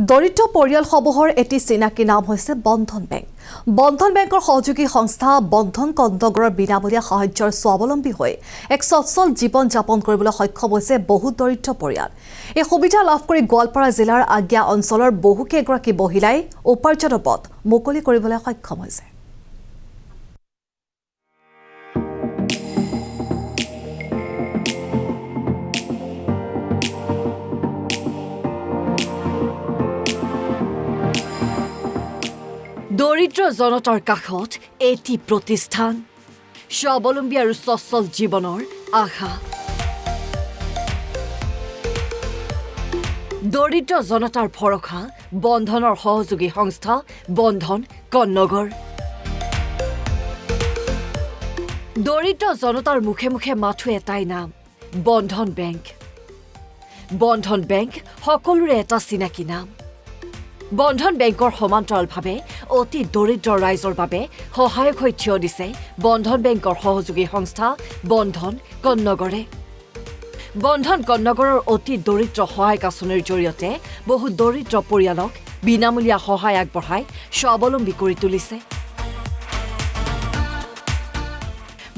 দৰিদ্ৰ পৰিয়ালসমূহৰ এটি চিনাকি নাম হৈছে বন্ধন বেংক। বন্ধন বেংকৰ সহযোগী সংস্থা বন্ধন কন্নগৰৰ বিনামূলীয়া সাহায্যৰ স্বাৱলম্বী হৈ এক সচ্ছল জীৱন যাপন কৰিবলৈ সক্ষম হৈছে বহু দৰিদ্ৰ পৰিয়াল। এই সুবিধা লাভ কৰি গোৱালপাৰা জিলাৰ আগিয়া অঞ্চলৰ বহুকেইগৰাকী মহিলাই উপাৰ্জনৰ পথ মুকলি কৰিবলৈ সক্ষম হৈছে। দৰিদ্ৰ জনতাৰ কাষত এটি প্ৰতিষ্ঠান, স্বাৱলম্বী আৰু সচ্ছল জীৱনৰ আশা। দৰিদ্ৰ জনতাৰ ভৰসা বন্ধনৰ সহযোগী সংস্থা বন্ধন কন্নগৰ। দৰিদ্ৰ জনতাৰ মুখে মুখে মাথো এটাই নাম, বন্ধন বেংক। বন্ধন বেংক সকলোৰে এটা চিনাকি নাম। বন্ধন বেংকৰ সমান্তৰালভাৱে অতি দৰিদ্ৰ ৰাইজৰ বাবে সহায়ক হৈ থিয় দিছে বন্ধন বেংকৰ সহযোগী সংস্থা বন্ধন কন্নগৰে। বন্ধন কন্নগৰৰ অতি দৰিদ্ৰ সহায়ক আঁচনিৰ জৰিয়তে বহু দৰিদ্ৰ পৰিয়ালক বিনামূলীয়া সহায় আগবঢ়াই স্বাৱলম্বী কৰি তুলিছে।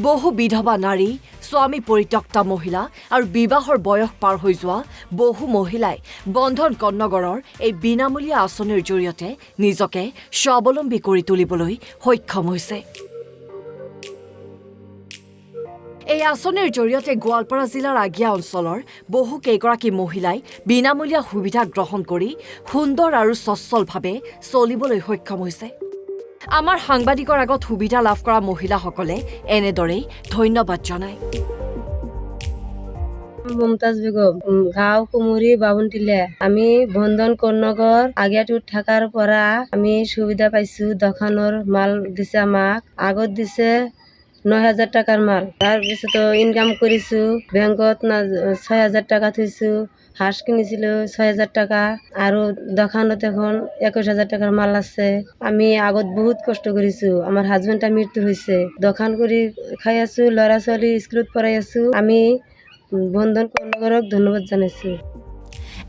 বহু বিধৱা নাৰী, স্বামী পৰিত্যক্তা মহিলা আৰু বিবাহৰ বয়স পাৰ হৈ যোৱা বহু মহিলাই বন্ধন কন্নগৰৰ এই বিনামূলীয়া আঁচনিৰ জৰিয়তে নিজকে স্বাৱলম্বী কৰি তুলিবলৈ সক্ষম হৈছে। এই আঁচনিৰ জৰিয়তে গোৱালপাৰা জিলাৰ আগিয়া অঞ্চলৰ বহু কেইগৰাকী মহিলাই বিনামূলীয়া সুবিধা গ্ৰহণ কৰি সুন্দৰ আৰু সচ্ছলভাৱে চলিবলৈ সক্ষম হৈছে। আমাৰ সাংবাদিকৰ আগত সুবিধা লাভ কৰা মহিলাসকলে এনেদৰেই ধন্যবাদ জনায়। মমতাজ বেগম, গাঁও কুমুৰি বামুণটিলা। আমি বন্ধন কন্নগৰ আগিয়াটোত থকাৰ পৰা আমি সুবিধা পাইছোঁ। দোকানৰ মাল দিছে আমাক, আগত দিছে 9,000 টকাৰ মাল। তাৰপিছত ইনকাম কৰিছোঁ, বেংকত 6,000 টকা থৈছোঁ, হাঁস কিনিছিলোঁ 6,000 টকা, আৰু দোকানত এখন 21,000 টকাৰ মাল আছে। আমি আগত বহুত কষ্ট কৰিছোঁ, আমাৰ হাজবেণ্ডটা মৃত্যু হৈছে। দোকান কৰি খাই আছোঁ, ল'ৰা ছোৱালী স্কুলত পঢ়াই আছোঁ। আমি বন্ধন কন্নগৰক ধন্যবাদ জনাইছোঁ।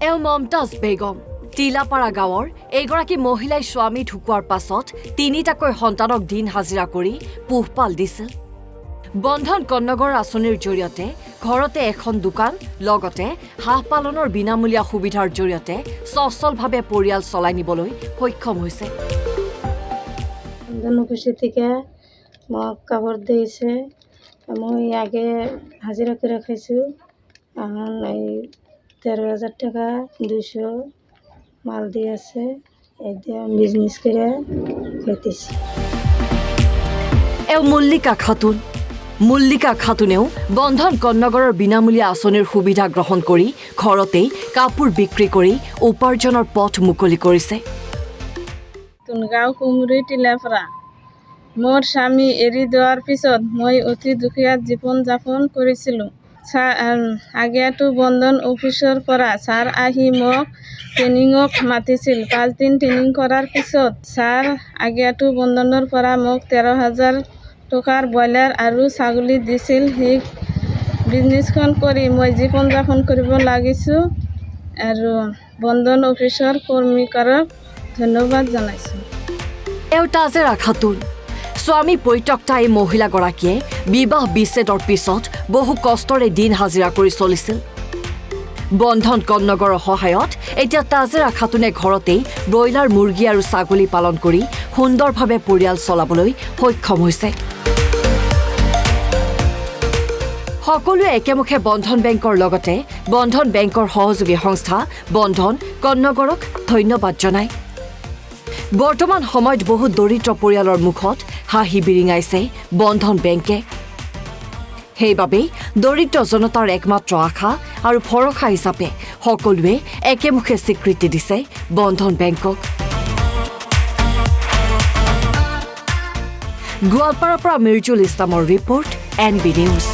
এওঁ মমতাজ বেগম, টিলাপাৰা গাঁৱৰ এইগৰাকী মহিলাই স্বামী ঢুকোৱাৰ পাছত তিনিটাকৈ সন্তানক দিন হাজিৰা কৰি পোহপাল দিছিল। বন্ধন কন্নগৰ আঁচনিৰ জৰিয়তে ঘৰতে এখন দোকান, লগতে হাঁহ পালনৰ বিনামূলীয়া সুবিধাৰ জৰিয়তে সচ্ছলভাৱে পৰিয়াল চলাই নিবলৈ সক্ষম হৈছে। বন্ধন অফিচৰ থেকে মোক কাপড় দিছে। মই আগে হাজিৰা কৰি খাইছোঁ। এখন এই 13,000 টাকা 200 মাল দি আছে, এতিয়া বিজনেছ করে খাইতেছি। এওঁ মল্লিকা খাতুন। মল্লিকা খাতুনেও বন্ধন কন্নগৰৰ বিনামূলীয়া আঁচনিৰ সুবিধা গ্ৰহণ কৰি ঘৰতেই কাপোৰ বিক্ৰী কৰি উপাৰ্জনৰ পথ মুকলি কৰিছে। গাঁও কুমুৰি টিলাপাৰা। মোৰ স্বামী এৰি যোৱাৰ পিছত মই অতি দুখীয়া জীৱন যাপন কৰিছিলোঁ। আগিয়াটো বন্ধন অফিচৰ পৰা ছাৰ আহি মোক ট্ৰেইনিঙক মাতিছিল। 5 দিন ট্ৰেইনিং কৰাৰ পিছত ছাৰ আগিয়াটো বন্ধনৰ পৰা মোক 13,000 টকাৰ ব্ৰইলাৰ আৰু ছাগলী দিছিল। সেই বিজনেছখন কৰি মই জীৱন যাপন কৰিব লাগিছোঁ আৰু বন্ধন অফিচৰ কৰ্মীকাৰক ধন্যবাদ জনাইছোঁ। এওঁ তাজেৰা খাতুন। স্বামী পৰিত্যক্তা এই মহিলাগৰাকীয়ে বিবাহ বিচ্ছেদৰ পিছত বহু কষ্টৰে দিন হাজিৰা কৰি চলিছিল। বন্ধন কন্নগৰৰ সহায়ত এতিয়া তাজেৰা খাতুনে ঘৰতেই ব্ৰইলাৰ মুৰ্গী আৰু ছাগলী পালন কৰি সুন্দৰভাৱে পৰিয়াল চলাবলৈ সক্ষম হৈছে। সকলোৱে একেমুখে বন্ধন বেংকৰ লগতে বন্ধন বেংকৰ সহযোগী সংস্থা বন্ধন কন্নগৰক ধন্যবাদ জনায়। বৰ্তমান সময়ত বহু দৰিদ্ৰ পৰিয়ালৰ মুখত হাঁহি বিৰিঙাইছে বন্ধন বেংকে। সেইবাবেই দৰিদ্ৰ জনতাৰ একমাত্ৰ আশা আৰু ভৰসা হিচাপে সকলোৱে একেমুখে স্বীকৃতি দিছে বন্ধন বেংকক। গোৱালপাৰাৰ পৰা মিৰ্জুল ইছলামৰ ৰিপৰ্ট, NB news.